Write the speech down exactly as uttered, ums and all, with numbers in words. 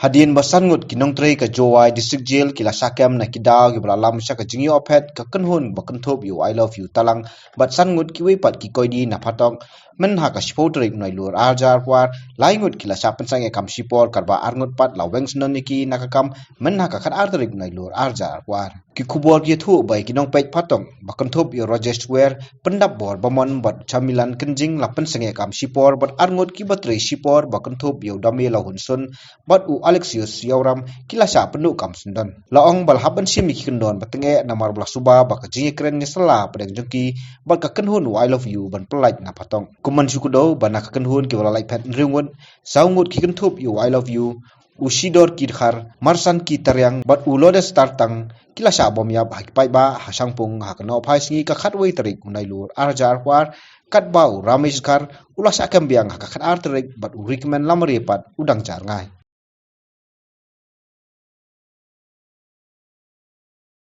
Hadien ba san ngut ki nongtrei ka Jowai District Jail ki la shah kem na ki daw kiba la lam sha ka jingïoh phet ka kynhun ba kynthup ïa u I Love You Talang, bad san ngut kiwei pat ki koidi na Phatong, mynha ka shiphew tarik u Nailur ar hajar arphew ar, lai ngut ki la shah pynsangeh kam shipor, katba ar ngut pat la weng syndon ïa ki na ka kam mynha ka khatar tarik u Nailur ar hajar arphew ar. Ki khubor ki ïathuh ba ïa ki nongpeit Phatong ba kynthup ïa u Rajesh Square, Pyndapbor Bamon bad Chamilan Kynjing la pynsangeh kam shipor, bad ar ngut kiba trei shipor ba kynthup ïa u Dame Lahunsun bad u Alexius Ïawram ki la shah pynduh kam syndon. La ong ba la hap ban shim ïa ki kyndon ba tyngeh namar ba la suba ba ka jingïakren ïasylla hapdeng jong ki bad ka kynhun u I Love You ban pyllait na Phatong. Kum ban shu kdew ba na ka kynhun kiba la lait phet hynriew ngut, saw ngut ki kynthup ïa u I Love You, u Shidor Ki Dkhar, Marsan Ki Tariang bad u Lodes Tartang ki la shah bom ïap ha ki paidbah ha Shangpung ha ka nohphai sngi ka khatwei tarik u Nailur ar hajar arphew ar, katba u Ramesh Dkhar u la shah kem biang ha ka khatar tarik bad u Rikmen Lamare pat u dang jar ngai.